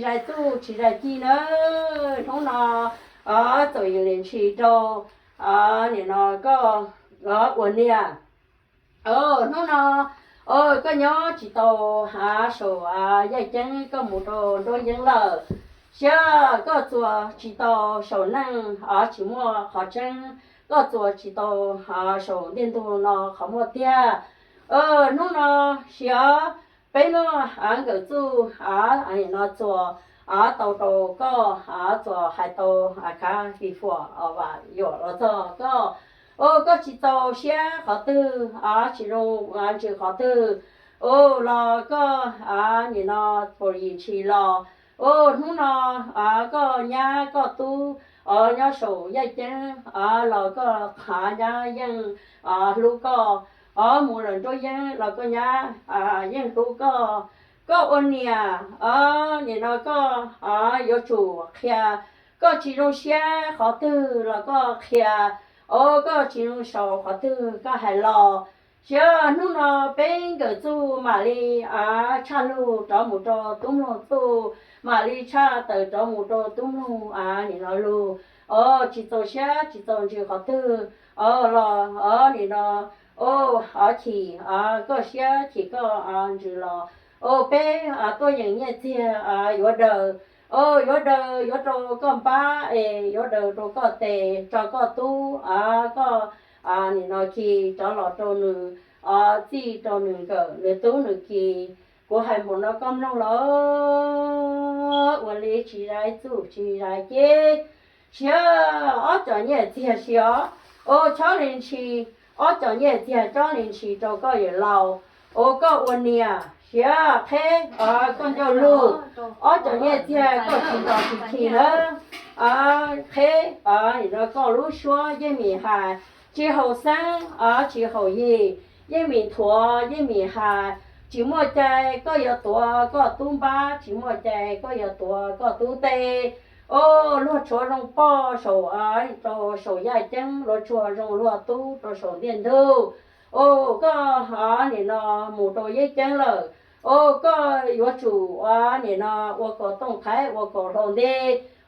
zais txuj tsis zais ci na. Hnub no txaus yees ntshis rau nim no koj ua niam. Hnub no koj nyob tsis tau saum yaj ceeb, koj mus rau nruab yeeb lawm, thiab koj txuas tsis tau saum neej, tsis muaj qhov tseeb, koj txuas tsis tau saum ntiaj ntug no qhov muaj tiag. Hnub no sim peb muaj nkawm txuj no txuas tau rau koj, txuas hais tau khav fis fuam vam yuam los txog koj. Koj tsis txaus siab qhov twg, tsis zoo ntsws qhov twg los koj nim no pus yim ntshis los. Hnub no koj nyab koj tub nyob saum yaj ceeb los koj nyab yeej hlub koj. Mus lawm nruab yeeb los koj nyab yeej hlub koj. Koj ua niam nim no koj yuav tsum qhia. Koj tsis zoo siab qhov twg los koj qhia, koj tsis zoo saum qhov twg koj hais los. Thiab hnub no peb nkawm txuj mam li tshaj lug rov mus rau tub mloog txuj, mam li tshaj tawm rov mus rau tub mloog nim no lug. Tsis txaus siab tsis txaus ntsws qhov twg los nim no chim koj siab chim koj ntsws los. Peb tuaj yeem nyiaj txiag yuav daws, yuav daws yuav rau koj npab es yuav daws rau koj tes, tso koj tub, koj nim no khi rov los rau nws, txij rau nws nkawm nws tub nws khi. Kuv hais npaum no koj mloog los ua li tsis zais txuj tsis zais ci. Siab ob cov nyiaj txiag siab, ua chob li ntshis, ob cov nyiaj txiag chob li ntshis rau koj yawm laus, ua koj ua niam siab qheb koj ncauj lug, ob cov nyiaj txiag koj tsis nto tsis khi na. Qheb nim no koj lub suab yeej mim hais, tsis haum xeeb tsis haum yim, yeej mim nthuav yeej mim hais, tsis muaj cai koj yuav tuav koj tub npab, tsis muaj cai koj yuav tuav koj tub tes. Luag tshuav zoo poj saum rau saum yaj ceeb, luag tshuav zoo luag tub rau saum ntiaj ntug. Koj nim no mus rau yaj ceeb lawm, koj yuav tsum nim no ua kaus tooj qhaib ua kaus hlau nti,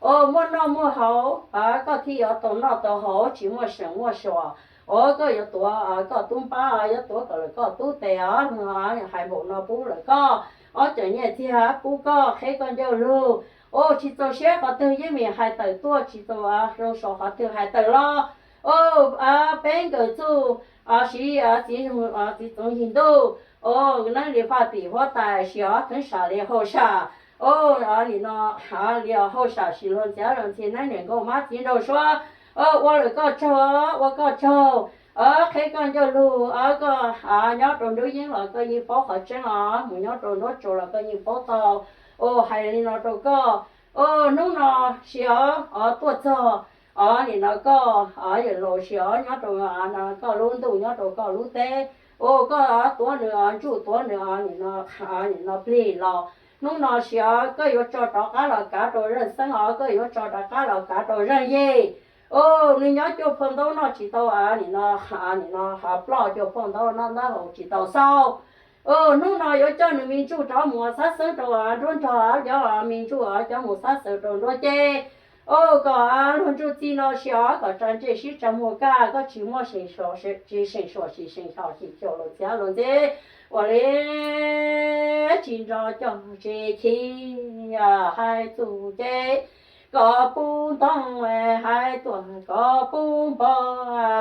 muaj noj muaj haus, koj thiaj yuav tau noj tau haus tsis muaj seem muaj suam. Koj yuav tuav koj tub npab, yuav tuav kom lawm koj tub tes os. Hais npaum no pub lawm koj, ob cov nyiaj txiag pub koj qheb koj ncauj lug. Tsis txaus siab qhov twg yeej mim hais tawm tuaj, tsis txaus zoo saum qhov twg hais tawm los. Peb nkawm txuj siv txiv txiv txoov yig ntuj, neeb li faj tim huab tais, siv theeb sam li hauj sam, nim no li hauj sam siv luag ntxhiab luag ntxhi neeb niam nkauj mab txiv nraug suab. Ua lawm koj tsaug, ua koj tsaug, qheb koj ncauj lug, koj nyob rau nruab yeeb los koj yeej paub qhov tseeb os, mus nyob rau nruab tsaus los koj yeej paub tau. Hais li no rau koj, hnub no siv tuaj txog nim no koj yawm laus siv nyob rau koj lub ntuj nyob rau koj lub teb, koj tuav nws ntsuj tuav nws nim no plig los. Hnub no siv koj yuav tso rov qab los kav rau zeej xeeb os, koj yuav tso rov qab los kav rau zeej yig. Nws nyob cuaj phau ntaub noj tsis tau nim no, nim no ploj cuaj phau ntaub noj ntaub haus tsis tau xauj. Hnub no yuav coj nws me ntsuj rov mus xab xeeb rau nruab nrog, cov me ntsuj cov mus xab xeeb rau nruab ceb. Kom luag ntsuj txij no siv kom tsa ntsej sib tsa muag kaj, koj tsis muaj seem suam, tsis seem suam tsis seem xyom tsis xyaum luag ntxhiab luag ntxhi. Ua li tsis nrov coj tsis chim hais txuj ci, koj pub ntoo hais tuaj koj pub npo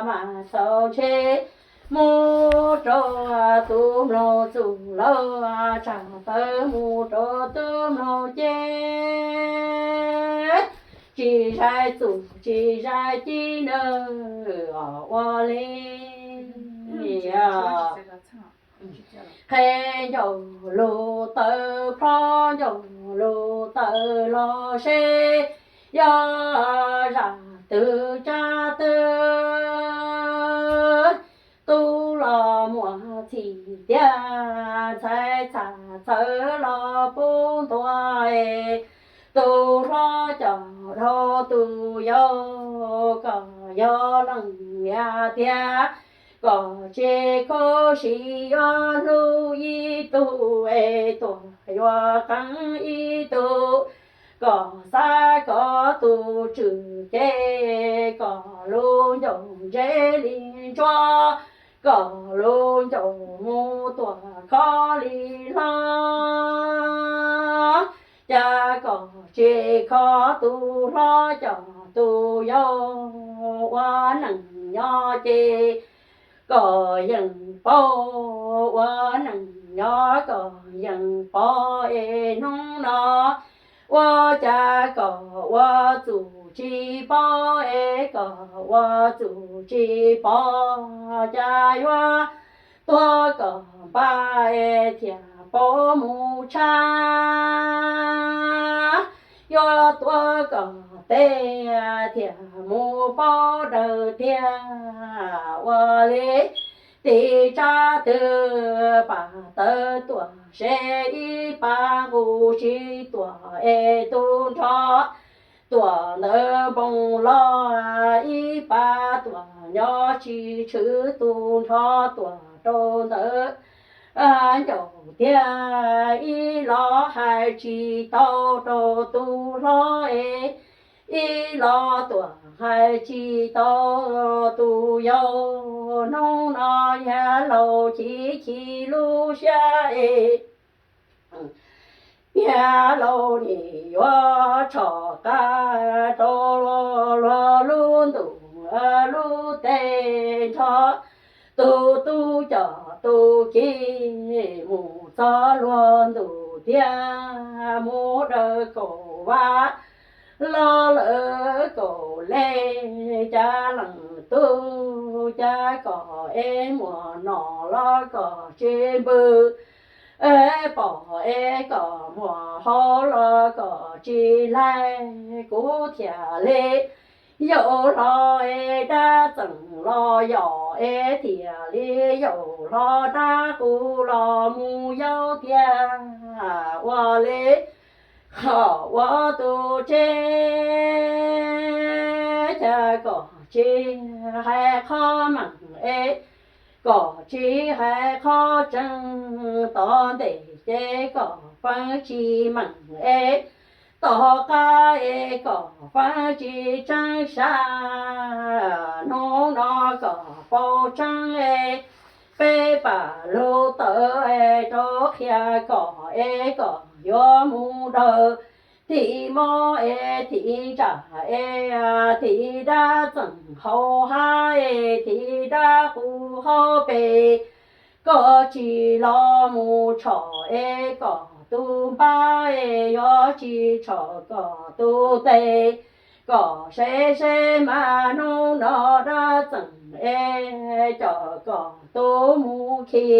mas txhaum ntshe. Mus rau tus mloog txuj laug tsa taw, mus rau tus mloog ceb, tsis zais txuj tsis zais ci na. Ua li qheb ncauj lug taw, plho ncauj lug taw los seb yog zaj twg tsab twg. Tub los muaj txhim tiag, ntxhais txham txawv los pub ntua. Tus hlob coj dhau tus yau, kom yog leej niam tiag, kom tsis khuv xim yuav hlub ib tug es tuag yuav qeeb ib tug. kom xav kom tus tswm ces kom lub ncaus ntseb li ntsuab, kom lub ncaus mus tuam khob li hlob. Cas kom tsis khob tus hlob, cov tus yau ua neej nyob ces kom yeej paub, ua neej nyob kom yeej paub es hnub no ua cas kom ua txuj tsis paub es kom ua txuj tsis paub, cas yuav tuag kom npaj es thiaj paub mus tshaj, yuav tuag kom teb thiaj mus paub daws tiag. Ua li tis tsab twg pam tawv tuam seb ib pab nqus tsis tuam es tus nrho tuam ntawd npoo los ib pab tuam nyob tsis tshwm tus nrho tuam rau ntawd ncaus tiag. Ib los hais tsis tau rau tus hlob es ib los tuam hais tsis tau tus yau. Hnub no yawg laus chim chim lub siab es yawg laus nim yuav tshom qab rau luag lub ntuj lub teb nrho tus tub cov tus kiv mus txog luag ntuj tiag, mus daws kaum vaj los lawm kaum lej, cas leej tub cas kom es muaj nom los kom tsis npws, pom es kom muaj hauj los kom tsis laig. Kuv thiaj li yaum hlo es dab txeem los yom, es thiaj li yaum hlo dab qus los mus yau tiag. Ua li qhov ua tus tsev cas kom tsis hais qhov meej es kom tsis hais qhov tseeb, tom ntej ces kom feeb tsis meej es tom qab es kom feeb tsis tseeb sab. Hnub no kom paub tseeb es peb pam lug tawm es rau qhia kom es kom yuav mus daws thim mob es thim ntsaj es thim dab txeem hauv hav es thim dab qus hauv pes. Kom tsis los mus tshom es kom tus npab es yuav tsis tshom kom tus tes. Kom seb seb mas hnub no dab txeem es coj kom tus mus khi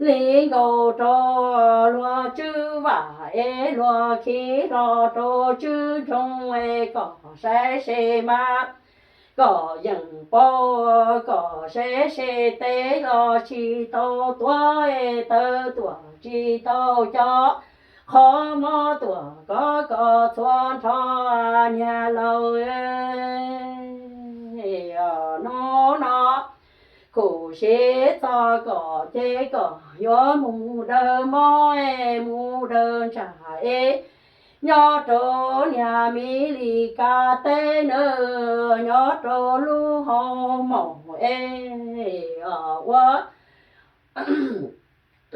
li nkaus rau luag tswb vam es luag khi hlo rau tswb ntsoog es kom saib seb mas kom yeej paub, kom seb seb teb los tsis tau tuav es tawv tuam tsis tau cov qhov mob tuam kov kos txhua nrho niag laus. Hnub no kuv siv txog kom ces kom yuav mus daws mob es mus daws ntsaj es nyob rau niag Mis Lis Kas teb nawb, nyob rau lub hoo maum es ua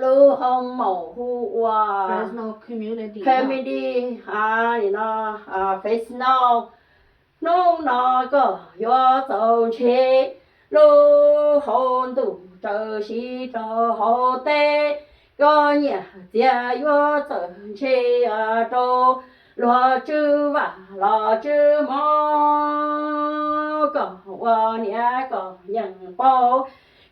lub hoo maum hu ua Community no, Fresno. Hnub no koj yuav txaus ntshis lub hauv ntuj raws siv rau hauv teb, koj nyiaj txiag yuav txawm ntshis rau luag tswb vam los tswb mob. Kom ua niam kom yeej paub,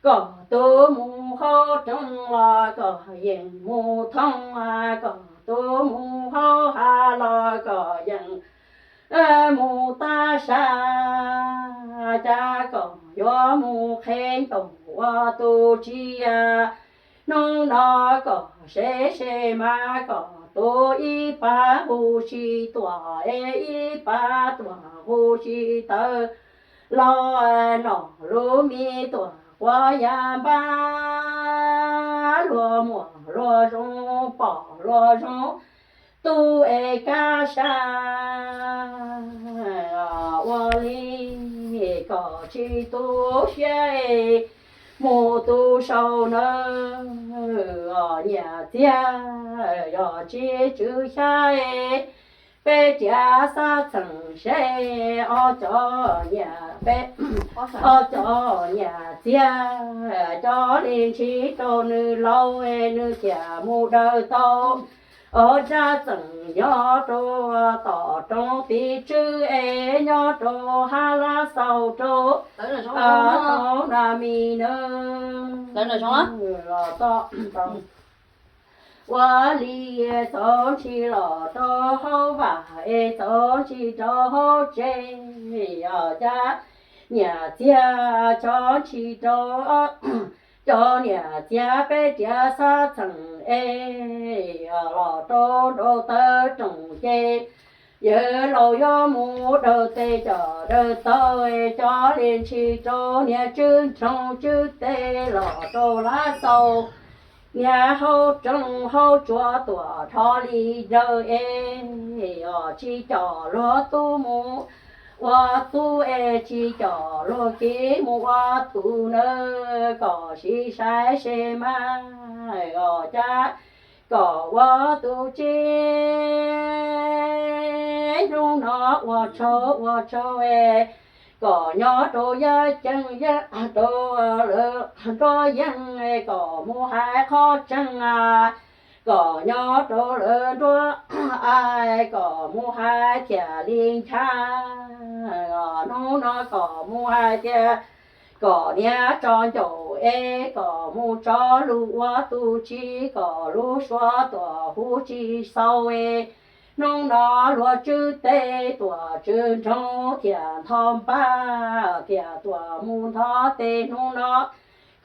kom tus mus hauv roob los kom yeej mus thoob, kom tus mus hauv hav los kom yeej mus tag sab. Cas kom yuav mus qheb ncaus ua tus tsis yog, hnub no kom seb seb mas kom tus ib pab hu tsis tuam es ib pab tuam hu tsis tawv los nom lub me tuam quav ya npab, luag muaj luag zoo pom luag zoo tu es kab sab ua li kom tsis tu siab es mus tu sau nawb. Nyiam txiag yog tsis tsw xyab es peb riam xav txheem seb ob cov nyiam peb, ob cov nyiam txiag cov li ntsis rau nws laus es nws thiaj mus daws tau ob rab txeem nyob rau tom roob tiv tswb es nyob rau hab lab xaus rau thaum na mi nawb. Los txog ua li txhob ntshis los rau hauv vaj es txhob ntshis rau hauv tsev, yog cov nyiam txiag txhob ntshis rau cov nyiam txiag peb riam xav txheem es los rau nraum taw rooj ces yawg laus yuav mus daws tes coj daws taw es cov li ntshis rau niag tswb nroog tswb teb los rau lab xaus niag hauv roob hauv tsuas tuam rho li dawg es os tsis coj luag tub mus ua tub es tsis coj luag kiv mus ua tub nawb. Kom sib saib seb mas os cas kom ua tus tsi hnub no ua tshauv ua tshauv es kom nyob rau yaj ceeb yaj rau lawv nruab yeeb es kom mus hais qhov tseeb a, kom nyob rau lawv nruab a, kom mus hais thiaj li ncha. Hnub no kom mus hais tias kom niag tso ncaum es kom mus tso lus ua tus tsi, kom lub suab tuam huv tsis xaus es hnub no luag tswb teb tuam tswb nroog thiaj nthos npab thiaj tuam mus nthos teb hnub no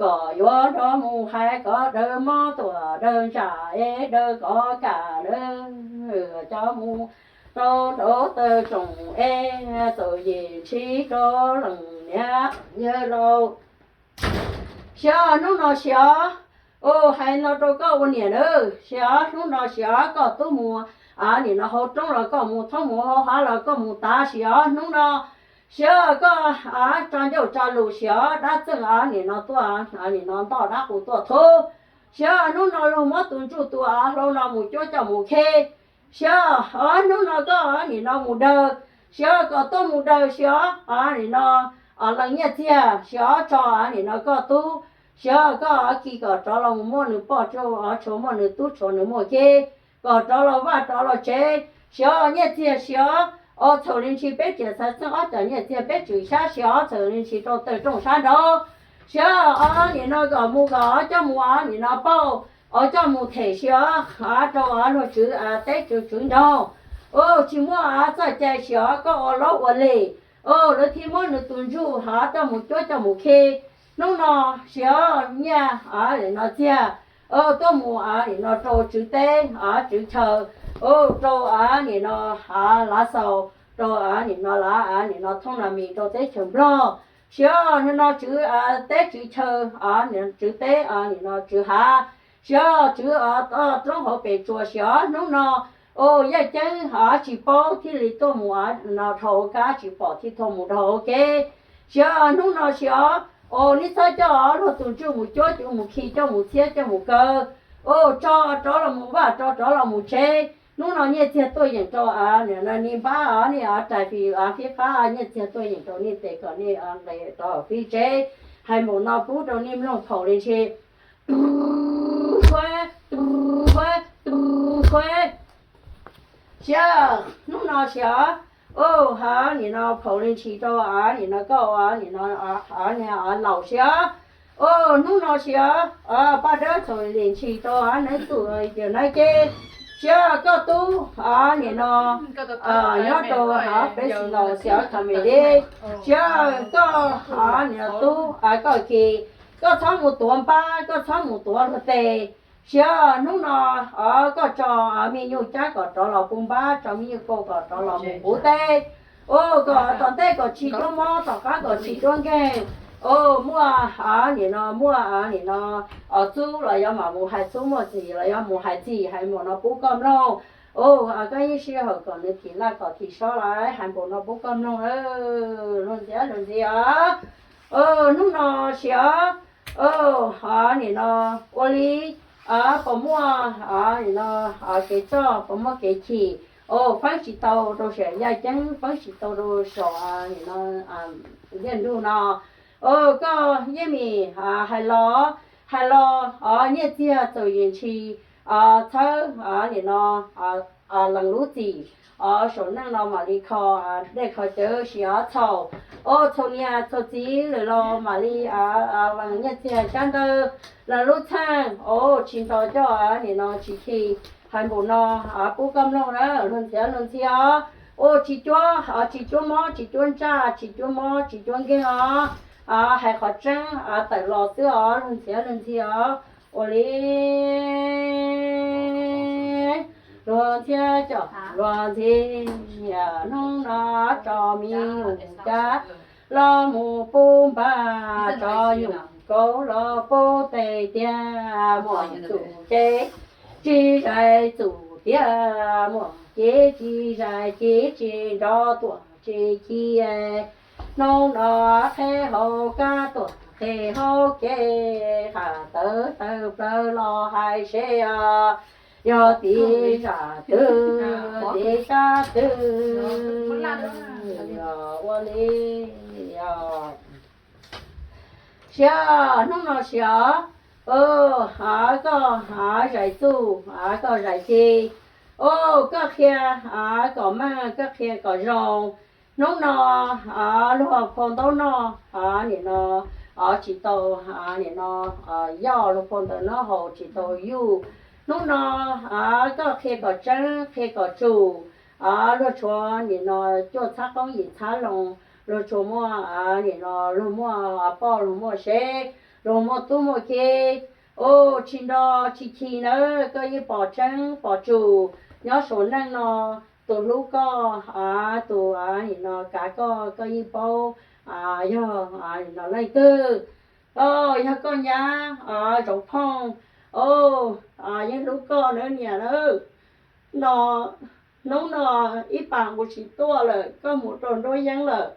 kom yuav nrog mus hais kom daws mob tuam daws ntsaj es daws kov kam lawv cov mus rau nraum taw rooj es txawm yim ntshis rau leej niam yawg laus. Siav hnub no siav, hais no rau koj ua niam nawb, siav hnub no siav koj tub mus a nim no hauv roob los koj mus thoob mus hauv hav los koj mus tav siav hnub no. Siav koj a tso ncauj tso lus siav dab txeej a nim no tuaj a nim no ntoj dab qus tuaj thub. Siav hnub no luag muab tus ntsuj tus av hlau no mus cuab coj mus khe. Siav hnub no koj a nim no mus daws, siav koj tuaj mus daws siav a nim no leej nyiaj txiag siav tso a nim no koj tub, siav koj khi kom rov los mus muaj nws poj tsuas muaj nws tub tsuas nws muaj kev, kom rov los vaj rov los tsev, siav nyiaj txiag siav. Txhaum li ntshis peb riam xav txeej ob cov nyiaj txiag peb tswm xyab siav txhaum li ntshis rau taw rooj sab nraud. Siav a nim no kom mus kom coj mus a nim no pauj, coj mus them siav a rau luag tswv a teb tswv tswv nraug. Tsis muaj a txoj cai siav koj ua laub ua lig, lawv thiaj muab nws tus ntsuj a coj mus cuab coj mus khi. Hnub no siav nyiaj a nim no txiag tuaj mus a nim no rau tswv teb a tswv chaw, rau a nim no a lav xaus, rau a nim no lav a nim no thoob na mis rau teb chaws Nplog. Siav no tswv teb tswv chaw, tswv teb a nim no tswv hav, siav tswv roob hauv pes tsuas siav hnub no. Yaj ceeb a tsis paub thiaj li tuaj mus a no dhau hauv kab tsis pom thiaj tuaj mus dhau hauv kev. Siav hnub no siav, neb txhob coj luag tus ntsuj mus cuab coj mus khi coj mus txhiab coj mus kaw, tso rov los mus vaj tso rov los mus tsev. Hnub no nyiaj txiag tuaj yeem rau a nim no nej npab a nej a rais fis a fib qab, nyiaj txiag tuaj yeem rau nej tes kom nej nqes rau fib tsev. Hais npaum no pub rau nej mloog phaum li ntshis. Siav hnub no siav, a nim no phaum li ntshis rau a nim no koj a nim no a laus siav. Hnub no siav, paj dawb txhaum li ntshis rau a neb txuj yawg nab ceb. Siav koj tub a nim no nyob rau a peb xis laus siav thaum me li. Siav koj a nim no tub a koj kis, koj txhob mus tuav npab koj txhob mus tuav luag tes. Siav hnub no koj tso me nyuj cab kom rov los puv npab, tso me nyuj kauj kom rov los mus puv teb. Kom tom ntej kom tsis duab mob, tom qab kom tsis duab nkeeg. Muaj a nim no muaj a nim no txub los yuav mam mus hais txub, muaj txim los yuav mus hais txim, hais npaum no pub koj mloog. Koj yeej sij hawm kom nws thim laj kom thim sob lawm, hais npaum no pub koj mloog. Luag ntxhi, luag ntxhi os, hnub no siav, nim no ua li, puas muaj, nim no, kev txoj, puas muaj kev chim, feeb tsis tau rau saum yaj ceeb, feeb tsis tau rau saum, nim no, ntiaj nrug no. Koj yeej mim hais los, hais los, nyiaj txiag txawm yim ntshis txhawb, nim no, lees lub txim, saum neej no mam li kho dej kho cawv, siav txhaum, txhaum niam txhaum txiv lawm los mam li lees nyiaj txiag cab ntawd, lees lub txheej, tsis nto coj, nim no tsis khi. Hais npaum no pub koj mloog na, luag ntxhi, luag ntxhi os. Tsis cuab, tsis cuab mob, tsis cuab ntsaj, tsis cuab mob, tsis cuab nkeeg os. Hais qhov tseeb tawm los xwb os, luag ntxhi, luag ntxhi os. Ua li, luag ntxhi cov, luag ntxhi, hnub no tso me nyuam cab los mus pub npab, tso nyuam kaub los pub tes tiag, muaj txuj ces tsis zais txuj tiag, muaj cev tsis zais cev, tsis nrov tuaj tsis ci. Hnub no qheb hauv kab tuaj qheb hauv kev, qhab tawv tawg plaws los hais seb yog tib zaj twg, tib zaj twg, yog ua li, yog siav, hnub no siav, koj zais txuj, koj zais ci, koj qhia kom meej, koj qhia kom zoo. Hnub no luag phau ntaub noj, nim no tsis tau, nim no yoj, luag phau ntawv noj haus tsis tau yuj. Hnub no koj qhia kom tseeb, qhia kom tsum. Luag tshuav nim no cuaj txhab qoob yim txhab loo, luag tshuav muaj, nim no luag muaj poj luag muaj sev, luag muaj tub muaj ki. Tsis nto tsis khi nawb, koj yeej pom tseeb pom tsum nyob saum neej no. Tus hlub koj, tus, nim no kav koj, koj yeej paub yog, nim no leej twg. Yog koj nyab Zoov Phooj, yeej hlub koj nawb niam nawb. No, hnub no ib pas nqus tsis tuaj lawm, koj mus rau nruab yeeb lawm.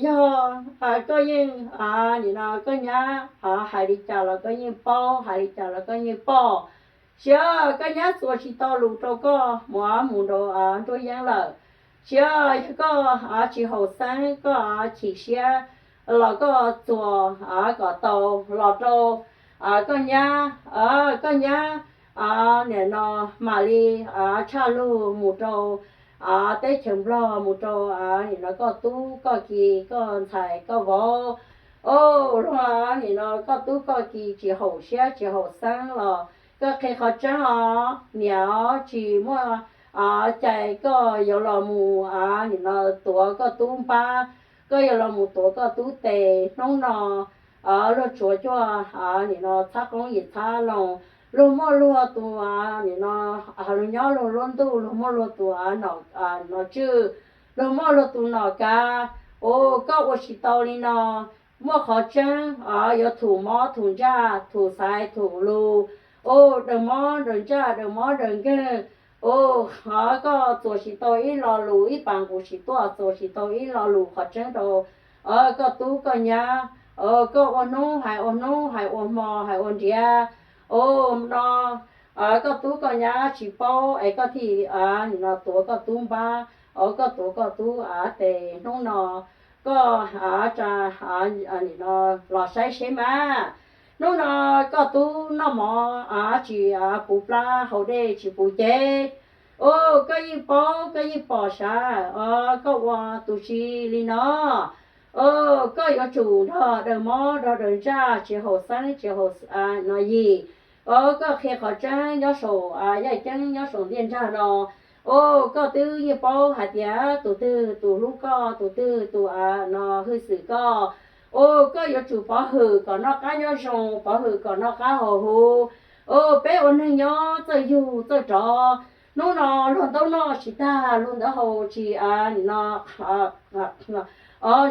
Yog koj yeej, nim no koj nyab hais li cas los koj yeej paub, hais li cas los koj yeej pom. Siav, koj nyab txuas tsis tau lus rau koj mus, mus rau nruab yeeb lawm. Siav, yog koj tsis haum xeeb, koj chim siab los koj txuas kom tau los rau koj nyab, koj nyab nim no mam li tshaj lug mus rau teb chaws Nplog, mus rau nim no koj tub koj ki, koj ntxhais koj vauv. Luag nim no koj tub koj ki tsis haum siab tsis haum xeeb los koj qhia qhov tseeb os niam os, tsis muaj cai koj yuav los mus nim no tuav koj tub npab, koj yuav los mus tuav koj tub tes. Hnub no luag tshuav cuaj, nim no txhab qoob yim txhab loo, luag muaj luag tus, nim no luag nyob luag lub ntuj, luag muaj luag tus nom tswj, luag muaj luag tus nom kav. Ua koj ua tsis tau li no, muaj qhov tseeb yuav thum mob thum ntsaj, thum xaiv thum lus, daws mob daws ntsaj, daws mob daws nkeeg. Ua koj txuas tsis tau ib lo lus, ib pas nqus tsis tuaj txuas tsis tau ib lo lus qhov tseeb rau koj tub koj nyab. Koj ua hnub hais ua hnub, hais ua hmo hais ua nriav. Ua no koj tub koj nyab tsis paub es koj thiaj nim no tuav koj tub npab, koj tuav koj tub tes. Hnub no koj tsa nim no los saib seb mas, hnub no koj tub noj mov tsis puv plab, haus dej tsis puv cev. Ua koj yeej paub koj yeej pom sav, koj ua tus tsis li no. Koj yuav tsum nrog daws mob nrog daws ntsaj, tsis haum xeeb tsis haum no yim. Koj qhia qhov tseeb nyob saum yaj ceeb nyob saum ntiaj nrag no. Ua koj twb yeej paub hais tias tus twg tus hlub koj, tus twg tus no hwj xwm koj. Ua koj yuav tsum pov hwm kom noj qab nyob zoo, pov hwm kom noj qab haus huv. Ua peb ua neeg nyob txawj yug txawj rov. Hnub no luag ntaub noj tsis tag, luag ntawv haus tsis, nim no,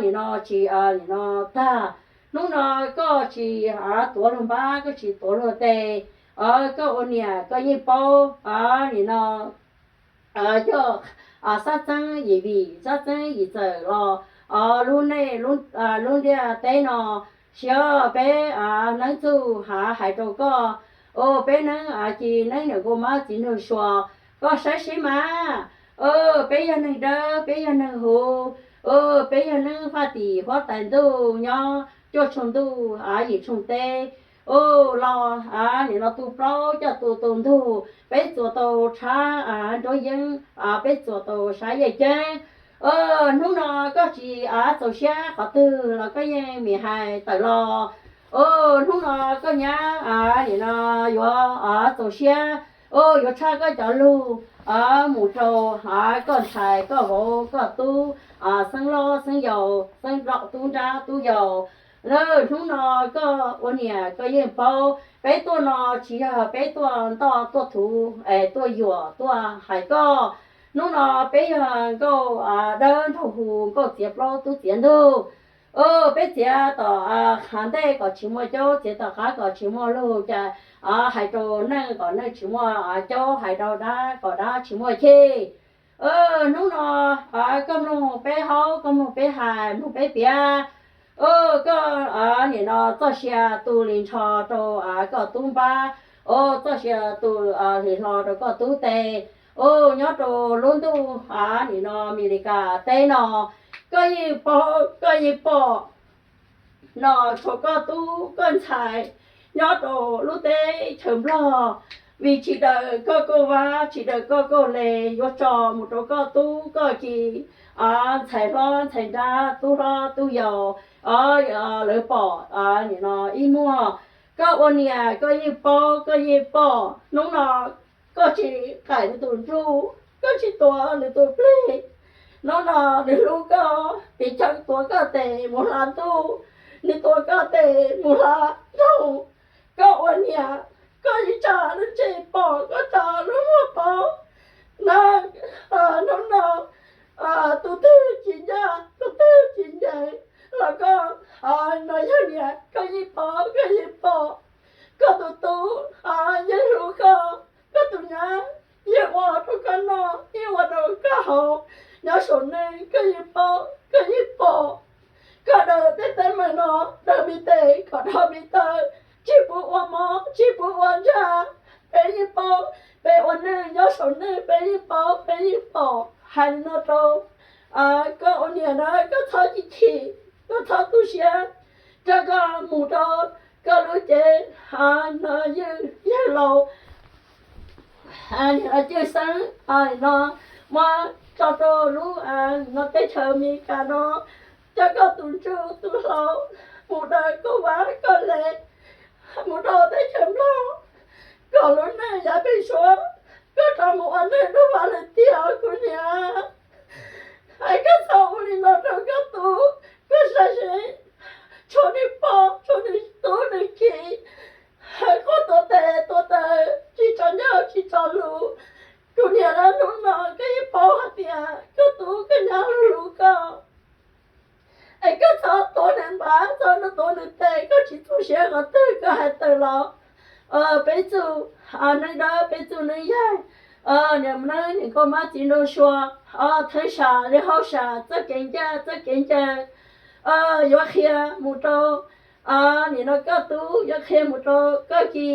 nim no tsis, nim no tag. Hnub no koj tsis tuav luag npab, koj tsis tuav luag tes. Koj ua niam koj yeej paub, nim no coj xab txeeb yim vim xab txeeb yim txawm los lub nej lub ntiaj teb no, siab peb neeb txuj hav hais rau koj. Peb neeb ci neeb niam nkauj mab txiv nraug sua, koj saib seb mas, peb yog neeg dawb peb yog neeg huv, peb yog neeg faj tim huab tais ntuj nyob cuaj tshooj ntuj yim tshooj teb. Los nim no tu plaub coj tu tu ntug, peb txuas tau tshab nruab yeeb, peb txuas tau sab yaj ceeb. Hnub no koj tsis txaus siab qhov twg los koj yeej mim hais tawm los. Hnub no koj nyab nim no yuav txaus siab, yuav tshaj koj cov lug mus rau koj ntxhais koj vauv koj tub, xeeb loj xeeb yau, xeeb nrog tub nrab tub yau. Hnub no koj ua niam koj yeej paub, peb tuaj no tsis yog peb tuaj ntoj tuaj thuv es tuaj yuam tuaj hais koj. Hnub no peb yog nkauj dawb nraug huv, nkauj txiav plaub tub txiav ntug. Peb txiav tom qab ntej kom tsis muaj caub, txiav tom qab kom tsis muaj lug, cas hais rau neej kom neej tsis muaj caub, hais rau dab kom dab tsis muaj chej. Hnub no koj mloog peb haub, koj mloog peb hais, mloog peb piav. Koj nim no txoj sia tu li nrho rau koj tub npab, txoj sia tu hlis hlo rau koj tub tes. Nyob rau lub ntuj nim no Amelikas teb no, koj yeej paub koj yeej pom no, tshuav koj tub koj ntxhais nyob rau lub teb chaws Nplog, vim tsis daws koj kauj vab tsis daws koj kauj le, yuav tso mus rau koj tub koj ki, ntxhais hlob ntxhais nrab tub hlob tub yau, lawv pom nim no ib muag. Koj ua niam koj yeej paub koj yeej pom, hnub no koj tsis qaim nws tus ntsuj, koj tsis tuav nws tus plig. Hnub no nws hlub koj, tiv thaiv tuav koj tes mus hla ntuj, nws tuav koj tes mus hla nroog. Koj ua niam, koj yeej tsa lub ntsej pom, koj tsa lub muag paub na. Hnub no tus twg tsis ncaj tus twg tsis ncees los koj no yog niam, koj yeej paub koj yeej pom. Koj tus tub yeej hlub koj, koj tus nyab yeej ua rau koj noj yeej ua rau koj haus, nyob saum neej koj yeej paub koj yeej pom. Koj daws tej teeb meem no, daws me tes kom dhau me taw, tsis pub ua mob tsis pub ua ntsaj. Peb yeej paub, peb ua neej nyob saum neej peb yeej paub peb yeej pom. Hais li no rau koj ua niam na, koj txhob chim chim, koj txhob tu siab, rau koj mus rau koj lub cev no ywj yawg laus, nim no Cwj Xeeb no muab tso rau lub no teb chaws Amelikas no, coj koj tus ntsuj tus hlauv mus daws kauj vab kauj le mus rau teb chaws Nplog, kom lub neej yav pem suab koj rov mus ua neej dub vaj lwm tiam kuv niam. Es koj txhob ua li no rau koj tub, koj saib seb, tshuav nws pog tshuav nws tub nws ki, quaj tuav tes tuav taw, tsis tso ncauj tsis tso lus. Kuv niam, hnub no koj yeej paub hais tias koj tub koj nyab hlub hlub koj. Es koj txhob tuav nws npab, txhob tuav nws tes, koj tsis txaus siab qhov twg koj hais tawm los. Peb txuj neej dawb peb txuj neej yaig, niam neeb niam nkauj mab txiv nraug sua, theeb sam li hauj sam txoj kev ncaj txoj kev ncees, yuav qhia mus rau nim no koj tub, yuav qhia mus rau koj ki,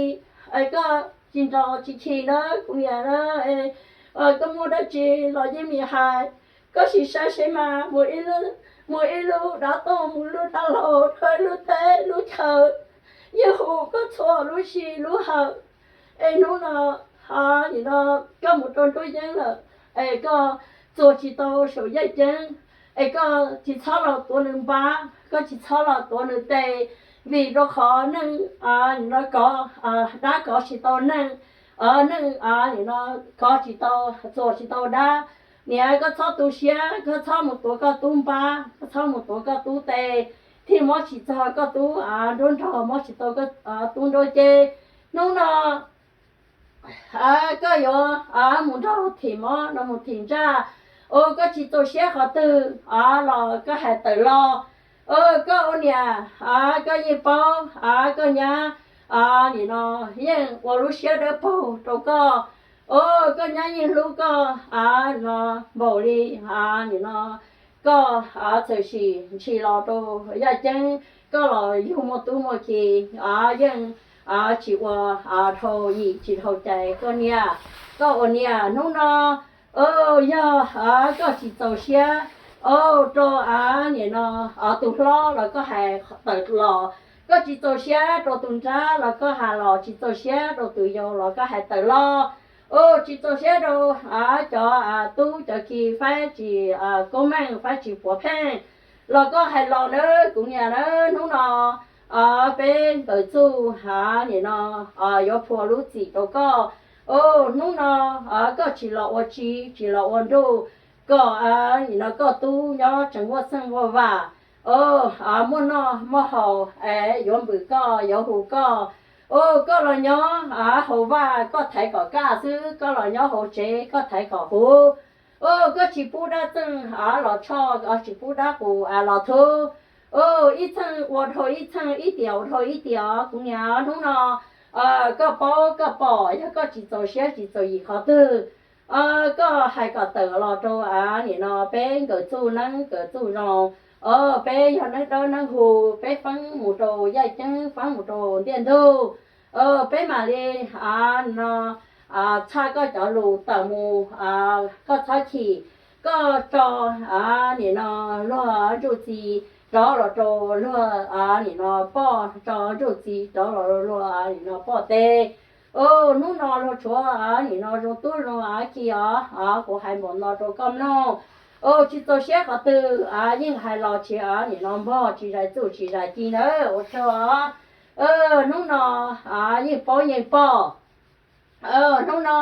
es koj tsis nrog tsis chim na kuv niam na. Koj muaj dab tsi los yeej mim hais, koj sim saib seb mas, mus ib lub dab tooj mus lub dab laug, rau ib lub teb lub chaw, yeej hu koj txhua lub sij lub hawm. Es hnub no nim no koj mus rau nruab yeeb lawm, es koj txuas tsis tau saum yaj ceeb, es koj tsis txhob los tuav nws npab, koj tsis txhob los tuav nws tes, vim rau qhov neeg nim no kov, dab kov tsis tau neeg, neeg nim no kov tsis tau, txuas tsis tau dab. Niam, koj txhob tu siab, koj txhob mus tuav koj tub npab, koj txhob mus tuav koj tub tes, thiaj mob tsis txog koj tub nruab nrog, mob tsis tau koj tub nruab cev. Hnub no koj yuav mus nrog thim mob no mus thim ntsaj, ua koj tsis txaus siab qhov twg los koj hais tawm los. Koj ua niam, koj yeej paub, koj nyab, nim no yeej ua lub siab dawb paug rau koj. O, koj nyab yeej hlub koj no npaum li nim no koj txawm sim ntshis los rau yaj ceeb, koj los yug muaj tub muaj ki, yeej tsis ua dhau yim tsis dhau cai koj niam. Koj ua niam hnub no, o, yog koj tsis txaus siab, o, rau nim no tus hlob los koj hais tawm los, koj tsis txaus siab rau tus nrab los koj hais los, tsis txaus siab rau tus yau los koj hais tawm los, o, tsis txaus siab rau cov tub cov ki faib tsis koob meej faib tsis puav pheej los koj hais los nawb kuv niam nawb. Hnub no peb nkawm txuj nim no yuav phua lub txim rau koj. O, hnub no koj tsis los ua tsi tsis los ua nruj, kom nim no koj tub nyob tseem muaj txheej muaj vam, o, muaj noj muaj haus, yuav npws koj yuav hu koj. O, koj los nyob hauv vaj koj thaiv kom kaj xwb, koj los nyob hauv tsev koj thaiv kom huv. O, koj tsis pub dab txeej los tshoj, tsis pub dab qus los thuv. O, ib txheej ua dhau ib txheej, ib tiam ua dhau ib tiam kuv niam. Hnub no koj paub koj pom, yog koj tsis txaus siab tsis txaus yim qhov twg, koj hais kom tawm los rau nim no peb nkawm txuj neeb nkawm txuj zoo. O, peb yog neeb dawb neeb huv, peb feeb mus rau yaj ceeb feeb mus rau ntiaj ntug, peb mam li no txhaj koj cov lus tawm mus. Koj txhob chim, koj tso nim no luag ntsuj txiv rov los rau luag nim no poj, tso ntsuj txiv rov los luag nim no poj teb. O, hnub no luag tshuav nim no zoo tub zoo ki os, kuv hais npaum no rau koj mloog. O, tsis txaus siab qhov twg yeej hais los tsis nim no npog, tsis zais txuj tsis zais ci nawb ua tsaug. Hnub no yeej paub yeej pom. Hnub no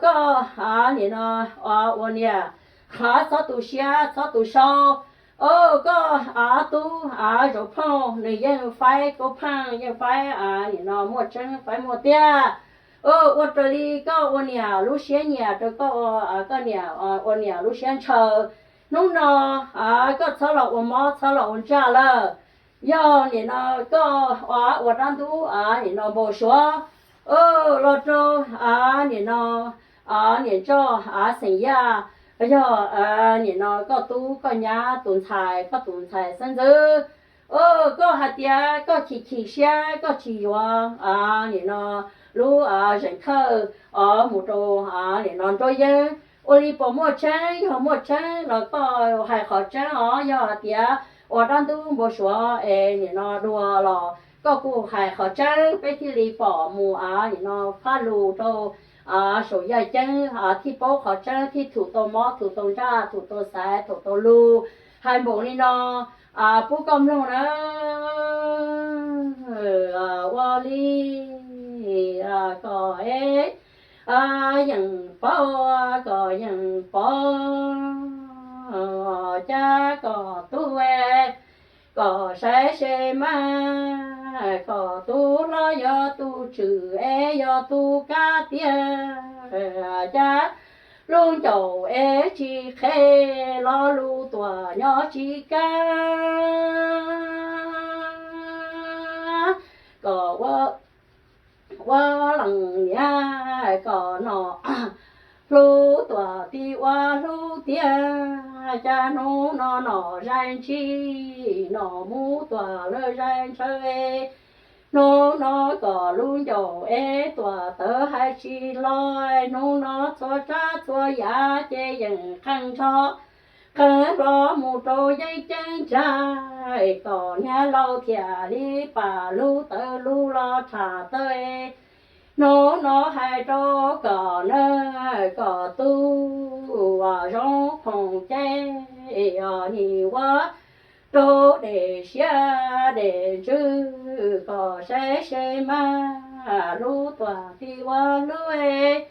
koj nim no ua niam, txhob tu siab txhob tu sau. O, koj tub Zauv Phooj nws yeej faib koob pheej, yeej faib nim no muaj tseeb faib muaj tiag. O, ua raws li koj ua niam lub siab nyiam rau koj, koj niam ua niam lub siab ntshaw. Hnub no koj txhob los ua mob txhob los ua ntsaj lawm. Yog nim no koj ua dab ntub nim no npau suav los rau nim no niam ntsoj xeem Yaj, yog nim no koj tub koj nyab tus ntxhais, koj tus ntxhais xeeb ntxwv. O, koj hais tias koj chim chim siab koj tsis yuav nim no lub zeem khawj mus rau nim no nruab yeeb. Ua li puas muaj tseeb? Yog muaj tseeb los koj hais qhov tseeb os. Yog hais tias ua dab ntub npau suav es nim no dua los koj kuj hais qhov tseeb, peb thiaj li pom mus nim no phaj lus rau saum yaj ceeb, thiaj paub qhov tseeb, thiaj thum tau mob thum tau ntsaj thum tau xaiv thum tau lus. Hais npaum li no pub koj mloog na. Ua li kom yeej paub, kom yeej paub, cas kom tub kom saib se mas, kom tub hlob yog tus tswm es yog tus kab tiag, cas lub ncaus es tsis qhe, lo lus tuaj nyob tsis kab, kom ua ua leej niam kom nom hlub tuaj tib ua hlub tiag, cas hnub no nom zais ntsis, nom mus tuaj lawm zais ntshaw. Hnub no kom lub ncaus es tuaj tawv hais tsis los, hnub no txhua tsav txhua yam ces yeej qee nrho qee hlo mus rau yeeb ceeb ntsag, kom niag laus thiaj li pam lub tawv lub los rham tawv. Hnub no hais rau kom na, kom tub Zauv Phooj ces os nim ua rau dej siab dej ntsws, kom saib se mas, hlub tuaj tib ua hlub,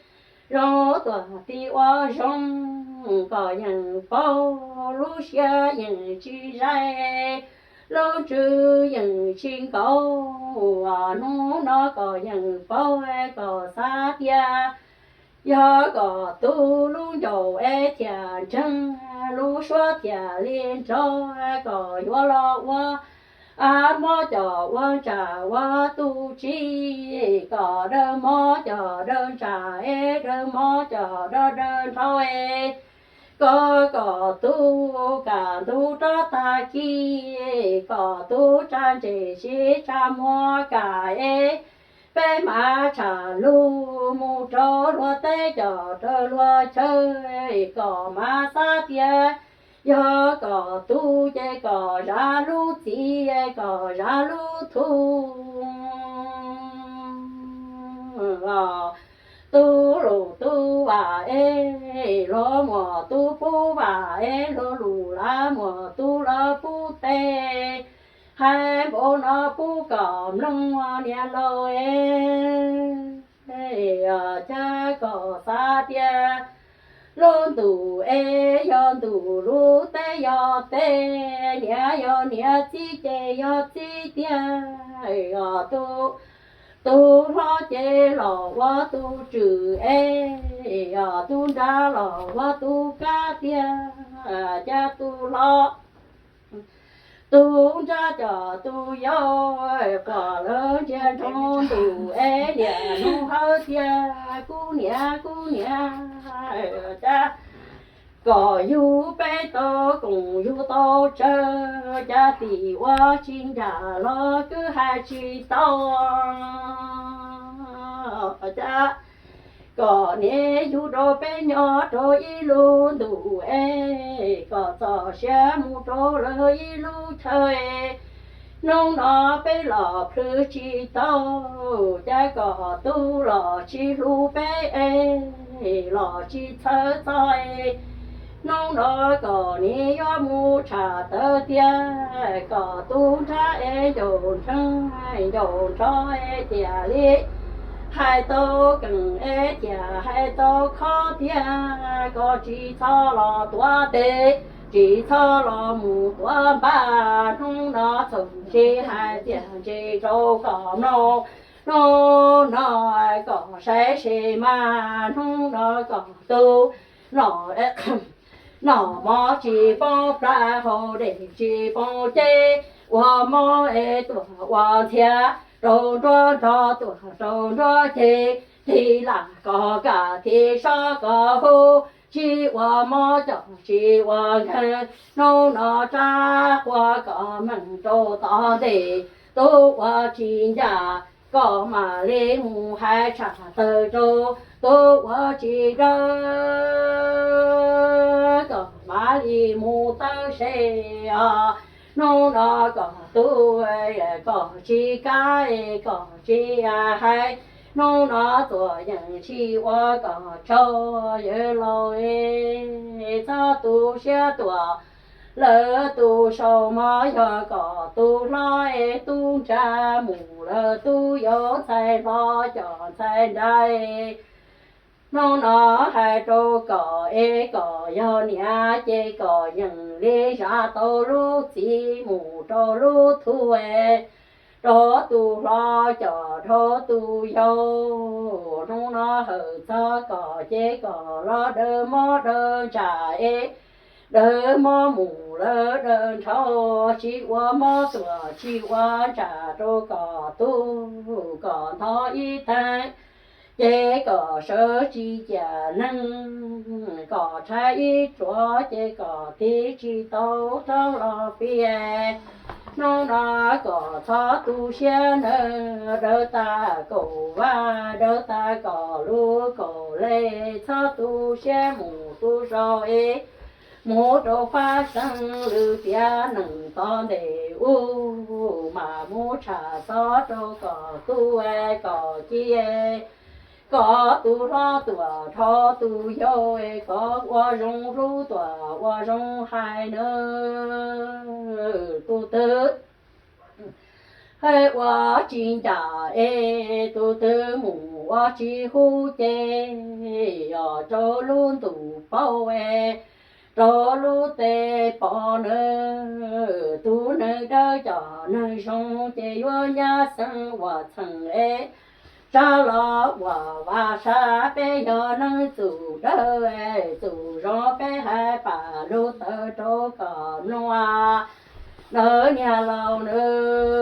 zoo tuaj tib ua zoo, kom yeej paub lub siab yeej tsis zais, lub ntsws yeej tsis nkaus. Hnub no kom yeej paub, kom xav tias yog kom tub lub ncaus es thiaj ntseeg, lub suab thiaj li nrov, kom yuav los ua Ab mob cov ua ntsam ua tus tsi, kom dawb mob cov dawb ntsam es dawb mob cov dawb dawb nrho es, kom kom tub kam ntug rov tag kis, kom tub tsa ntses sib tsa muag kam es, peb mam tsham lug mus rau luag teb coj rau luag chaw, kom mam xav tias yog kom tub ces kom zam lub txim, kom zam lub thuv. Tub lus tub vam es, luag muam tub pub vam es, luag lus lav muam tub lawv pub tes, hais npaum no pub kom mloog niam laus es. Cas kom xav tias lub ntuj es yog ntuj, lub teb yog teb, niam yog niam, txiv ces yog txiv tiag. Yog tus, tus hlob ces los ua tus tswv es, yog tus nrab los ua tus kab tiag. Cas tus hlob, tus nrab coj tus yau, pom lawv ntsia nroo ntuj es, niaj hnub hawv tias kuv niam kuv niam. Cas kom yug peb tau koom yug tau tsawg, cas tim ua tsis nram los kwv hais tsis tau. Cas kom niam yug rau peb nyob rau ib lub ntuj es, kom txoj sia mus rau lawv ib lub chaw es, hnub no peb los plhws tsis tau. Cas kom tub los tsis hlub peb es, los tsis txhawj txog es, hnub no kom niam yuav mus tsham tawv tiag. Kom tus nrab es ncaus nrheeb ncaus nrho es, tiam li hais tau keem es, tiam hais tau khob tiag. Kom tsis txhob los tuav tes, tsis txhob los mus tuav npab, hnub no txhob ntse hais tias ntse rau kom mloog. Hnub no kom saib seb mas, hnub no kom tus no, noj mov tsis poob plab, haus dej tsis poob ceg, ua mob es tuam ua ntxhiab, rau nruab nrog tuam rau nruab ceg, tig lam kos kam tig sob kos hu, tsis ua mob coj tsis ua nkeeg, hnub no rab quas kom meem rau tod ntes, tub ua tsis ncaj, kom mam li mus hais tshaj tawg rau, tub ua tsis dawb, kom mam li mus tawb se os. Hnub no kom tub, kom tsis kab, kom tsis hais, hnub no txuas yeej tsis ua kom tsaug yawg laus es, txhob tu siab tuam lawv tus sau mov, yog kom tus hlob es tub ntsa mus lawv tub yau ntxhais hlob cov ntxhais nraim. Hnub no hais rau kom es kom yog niam ces kom yeej li zam tau lub txim mus rau lub thuv es, rau tus hlob coj rau tus yau. Hnub no hawm txog kom ces kom los dawb mob dawb ntsam es, dawb mob mus lawm dawb nrho, tsis ua mob tuam tsis ua ntsam rau kom tub kom ntog ib teev. Ces kom sawv tsis ciam neeg, kom rhais ib tsuav ces kom tig tsis tau rov los pib. Hnub no kom txhob tu siab nawb, dawb tag kaum vaj dawb tag kom lub kaum le, txhob tu siab mus tu zaus es, mus rau fab seeb lwm tiav neeg tod ntes ub, mam mus tsham xob rau kom tub kom ci, kom tus hlob tuam rho tus yau, kom ua zoo hlub tuam ua zoo hais nawb. Tus twg ua tsis ncaj es, tus twg mus ua tsis huv ces, yog rau lub ntuj paub es, rau lub teb pom nawb. Tus neeg dawb cov neeg zoo ces yuav nyab xeeb ua txheej es, tsa los ua vaj sab. Peb yog neeg txuj dawb txuj zoo, peb hais pam lug tawv rau kom mloog. Nawb niag laus nawb,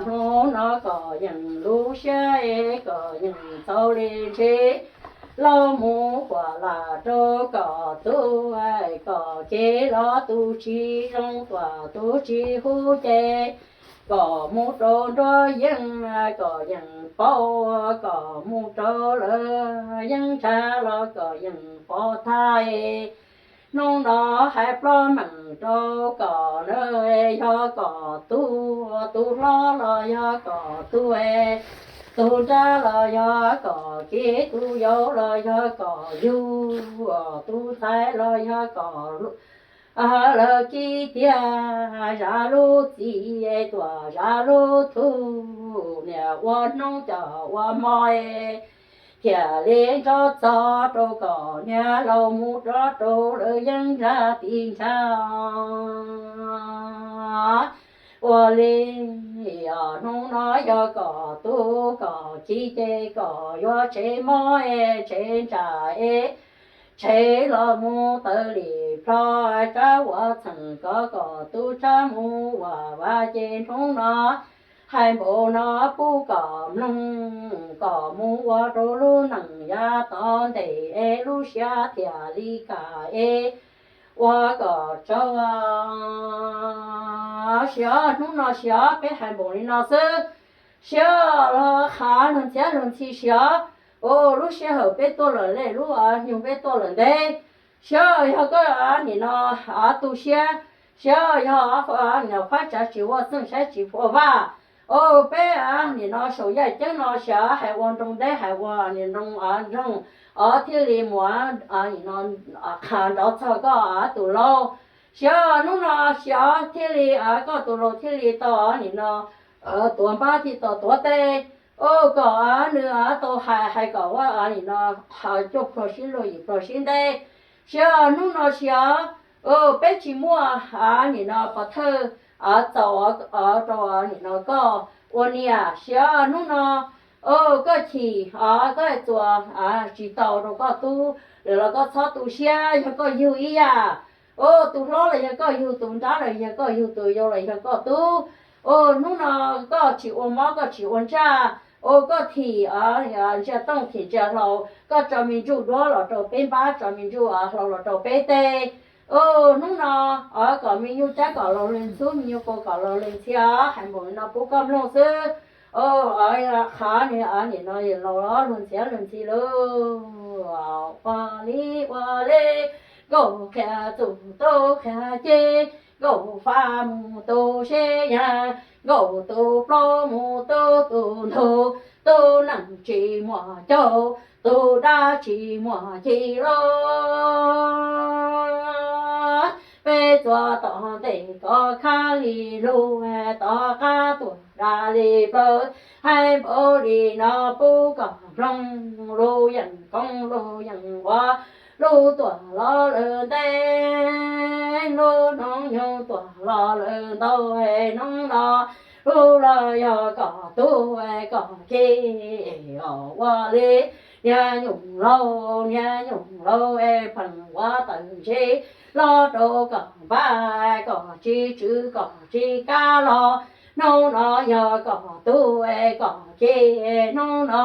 hnub no kom yeej lub siab es kom yeej txaus li ntshe, los mus huam lam rau kom tub, kom kev los tus tsis zoo, kom tus tsis huv ces kom mus rau nruab yeeb, kom yeej paub, kom mus rau lawv yeeb nrag los kom yeej pov thaj. Hnub no hais plob meem rau kom na, yog kom tub, tus hlob los yog kom tub, tus nrab los yog kom kev, tus yau los yog kom yug, tus ntxhais los yog kom lawv kib tiag, zam lub txim tuam zam lub tug, niam ua hnub coj ua hmo, thiaj li nrov txog rau kom niag laus mus rov rau lawv yeeb nrag tim nrag. Ua li hnub no yog kom tub kom kiv ces kom yuav tsev mob tsev ntsaj es tsev los mus taws li plho, tsab ua txheem kom kom tub tsab mus ua vaj ces hnub no hais npaum no pub kom mloog, kom mus ua rau lub neej yav tom ntej es lub siab thiaj li kam es ua kom tsaug. Siav hnub no siav peb hais npaum li no xwb, siav los qhav luag ntxhiab luag ntxhi siav. Lub sij hawm peb tuaj lawm le, lub nyuag peb tuaj lawm ntev, siav yog koj nim no tu siab, siav yog nim no fab tsav tsis ua xeej saib tsis pua vaj. Peb nim no saum yaj ceeb no siav hais ua nroo deb hais ua nim nroo nroog, thiaj li mus nim no qhav nrov txog koj tus laus. Siav hnub no siav thiaj li koj tus laus thiaj li tau nim no tuav npab thiaj tau tuav tes, kom nws tau hais hais kom ua nim no cuaj pluag sib luag yim pluag sib ntev. Siav hnub no siav peb tsis muaj nim no pov thawj txaus rau nim no koj ua niam. Siav hnub no koj chim, koj txuas tsis tau rau koj tub lawm los koj txhob tu siab, yog koj yug ib yam. Tus hlob los yog koj yug, tus nrab los yog koj yug, tus yau los yog koj tub. Hnub no koj tsis ua mob koj tsis ua ntsaj, koj thim ntsia tooj thim ntsia hlau, koj tso me ntsuj duab los rau peb npab, tso me ntsuj hlau los rau peb tes. Hnub no kom me nyuj cab kom laus lees ntxhub, me nyuj kaus kom laus lees ntxhi, hais npaum no pub koj mloog xwb. Qhav nim no yog laus luag ntxhiab luag ntxhi lauj. Ua li ua li, nkauj qhia txuj tub qhia ceg, nkauj fab mus tu seb yag, nkauj tu plaub mus tu tu ntug, tub neeg tsis muaj caug, tub dab tsis muaj ci lauj. Peb txuas tom ntej koj khab li lug, tom qab tuaj daj li plawv, hais npaum li no pub kom mloog, lub yeej koob lub yeej ua, lub tuaj los lawm ntev, lub hnub nyoog tuaj los lawm ntau, hnub no lub los yog kom tub kom kiv. Ua li niag nyuj laus, niag nyuj laus es pheej ua tawm ntse los rau kom npaj, kom tsis tswv kom tsis kav los, hnub no yog kom tub kom kiv. Hnub no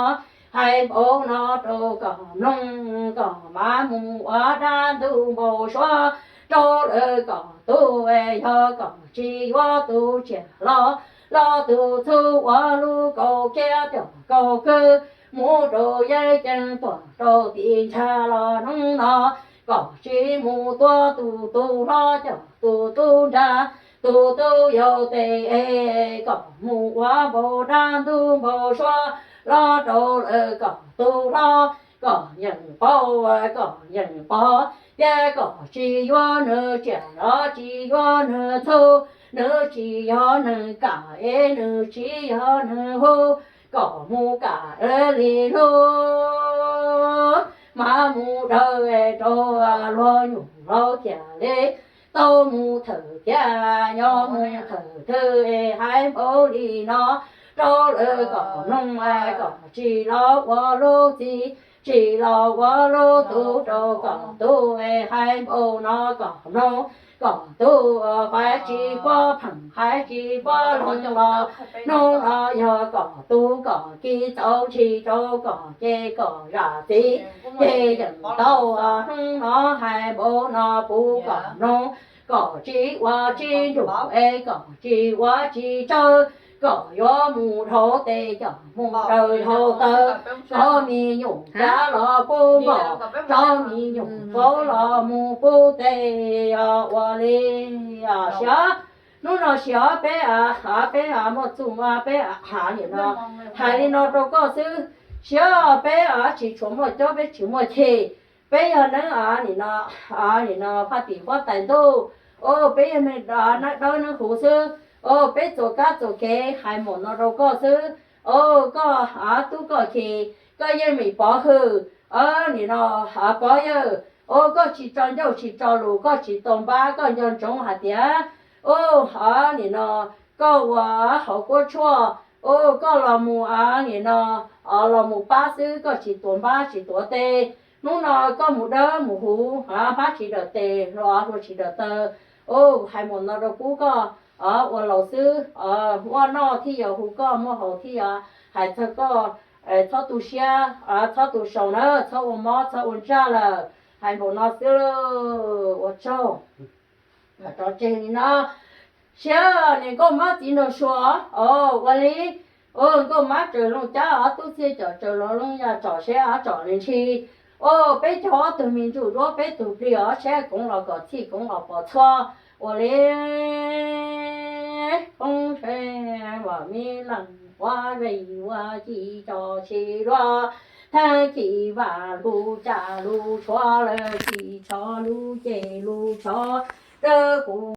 hais npaum no rau kom mloog, kom mam mus ua dab ntub npau suav rau lawv kom tub, yog kom tsis yuav tus tsiaj los, los tus txhu ua lub kaus kiab coj kaus kwv mus rau yeeb ceeb tuaj rau tim ntsag los hnub no kom tsis mus tua tus tub hlob coj tus tub nrag, tus tub yau tes, kom mus ua npau dab ntub npau suav los rau lawv kom tub hlob, kom yeej paub, kom yeej pom, thiab kom tsis yuav nws tsiaj los tsis yuav nws txhu, nws tsis yog neeg kam es nws tsis yog neeg hu, kom mus kam li hlub, mam mus daws rau luag nyuj laus thiaj li tau mus thawm thiab nyob mus thawm twg. Hais npaum li no rau lawv kom mloog, kom tsis los ua lub txim, tsis los ua lub tub rau kom tub. Hais npaum no kom mloog, kom tub hais tsis puab pheem hais tsis puab loo los, hnub no yog kom tub kom ki txaus ntshis rau kom ces kom zam txiv ces yeem tau. Hnub no hais npaum no pub kom mloog, kom tsis ua tsis nrug es kom tsis ua tsis tsawg, kom yuav mus dhau tes kom mus raws dhau taw, tso me nyuam cab los pub npom, tso me nyuam faub los mus pub tes, ua li. Siav, hnub no siav peb, peb muaj txuj, peb hais li no, hais li no rau koj xwb. Siav peb tsis tshua muaj cob, peb tsis muaj ceg, peb yog neeg nim no, nim no faj tim huab tais ntuj, o, peb yog neeg dawb neeg huv xwb, o, peb txuas kab txuas kev hais npaum no rau koj xwb. O, koj tub koj ki, koj yeej meem pov hwm, nim no pov yawg, o, koj tsis tso ncauj tsis tso lus, koj tsis tua npab, koj nco ntsoov hais tias, o, nim no koj ua hauv kuab tshuaj, o, koj los mus nim no los mus pab xwb, koj tsis tuav npab tsis tuav tes. Hnub no koj mus dawb mus huv, pab tsis dawm tes los hlua tsis dawm taw. O, hais npaum no rau pub koj ua laus xwb, muaj noj thiaj yog hu koj, muaj haus thiaj yog hais txog koj. Txhob tu siab, txhob tu saus na, txhob ua mob txhob ua ntsaj lawm. Hais npaum no xwb, ua tsaug. Tso tseg li no, siav niam nkauj mab txiv nraug suav, o, ua li, o, nkauj mab tsaws loo cab, ob tub txhiaj cov tsaws los loo yaj tsom seb ob tsom li ntshi. O, peb caug ob tug me ntsuj duab, peb tug plig os, seb koov los kom txhij koov los pos txhua. Ua li, poob ntshe mam me leej quav zej ua ci tso tsis luag, thaj ci vam lub caj lub tshuav lawm ci tsho lub ceg lub tsho, rawv kuv